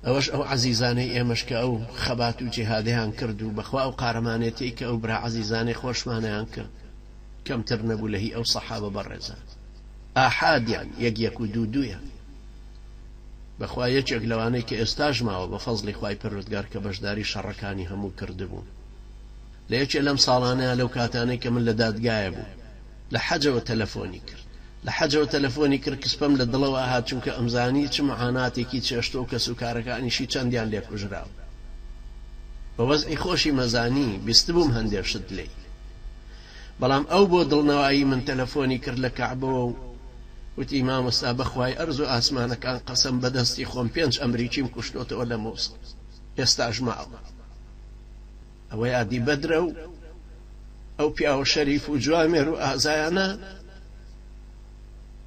ئەوەش ئەو عەزیزانەی ئێمەش کە ئەو خەبات و جیهادەیان کرد و بەخوا ئەو قارەمانێتیەی کە ئەو برا عەزیزانەی خۆشمانیان کرد کەمتر نەبوو لە هی ئەو سەحابە بەڕێزان ئاحادیان یەک یەک و دوو دوویان. بەخوا یەکێک لەوانەی کە ئێستاش ماوە بە فەزڵی خوای پەروەردگار کە بەشداری شەڕەکانی هەموو کردبوو لە یەکێ لەم ساڵانەیا لەو کاتانەی کە من لە دادگایە بووم لە حەجەوە تەلەفۆنی کرد لە حەجەوە تەلەفۆنی کرد کسپەم لە دڵەوە هات چونکە ئەمزانی چ معاناتێکی چێشتوە و کەسوکارەکانیشی چەندیان لێ کوژراوە بە وەزعی خۆشی مەزانی بیستبووم هەندێ شت لێی بەڵام ئەو بۆ دڵنەوایی من تەلەفۆنی کرد لە کەعبەوە و وتی مامۆستا بەخوای ئەرز و ئاسمانەکان قەسەم بەدەستی خۆم پێنج ئەمریکیم کوشتۆتەوە لە موسڵ ئێستاش ماوە ئەوە یادی بەدرە و ئەو پیاوە شەریف و جوامێر و ئازایانە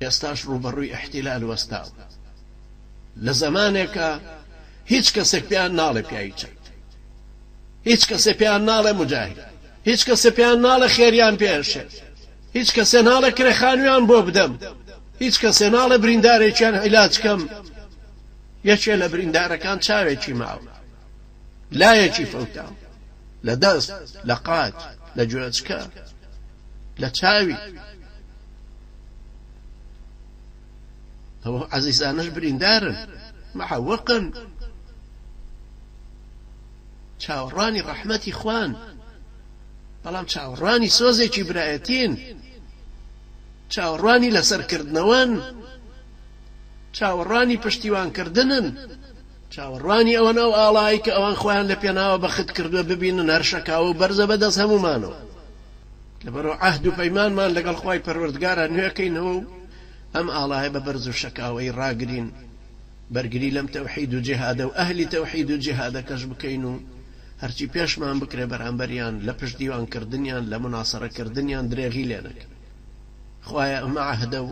ئێستاش ڕووبەڕووی ئیحتیلال وەستاوە لە زەمانێکە هیچ کەسێک پێیان ناڵێ پیاوی چەک، هیچ کەسێ پێیان ناڵێ مجاهید، هیچ کەسێ پێیان ناڵێ خێریان پێ ئەشێ، هیچ کەسێ ناڵێ کرێ خانوویان بۆ بدەم، هیچ کەسێ ناڵێ بریندارێکیان عیلاج کەم. یەکێ لە بریندارەکان چاوێکی ماوە، لایەکی فەوتاوە، لە دەست، لە قاچ، لە گوێچکە، لە چاوی. ئەوە عەزیزانەش بریندارن، معەوەقن، چاوەڕوانی ڕەحمەتی خوان، بەڵام چاوەڕوانی سۆزێکی برایەتین، چاوەڕوانی لەسەرکردنەوەن، چاوەڕوانی پشتیوانکردنن، چاوەڕوانی ئەوەن ئەو ئاڵایەی کە ئەوان خۆیان لە پێناوە بەخت کردووە ببینن هەر شەکاوە و بەرزە بەدەست هەموومانەوە. لەبەرئەوە عەهد و پەیمانمان لەگەڵ خوای پەروەردگارا نوێکەینەوە و ئەم ئاڵایە بە بەرز و شەکاوەیی ڕاگرین، بەرگری لەم تەوحید و جیهادە و ئەهلی تەوحید و جیهادەکەش بکەین و هەرچی پێشمان بکرێ بەرامبەریان لە پشتیوان کردنیان لە موناسەرە کردنیان درێغی لێ نەکەین. خوایە ئەمە عەهدە و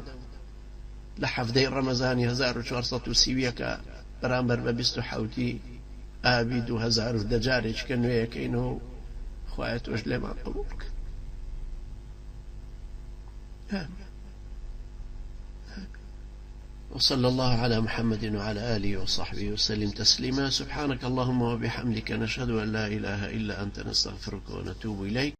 لە حەڤدەی ڕەمەزانی 1431 بەرامبەر بە 27 ی ئابی 2010 جارێکیکە نوێیەکەینەوە و خوایە تۆش لێمان قبوڵ بکە. آمين. وصلى الله على محمد وعلى آله وصحبه وسلم تسليما سبحانك اللهم وبحمدك نشهد أن لا إله إلا أنت نستغفرك ونتوب إليك.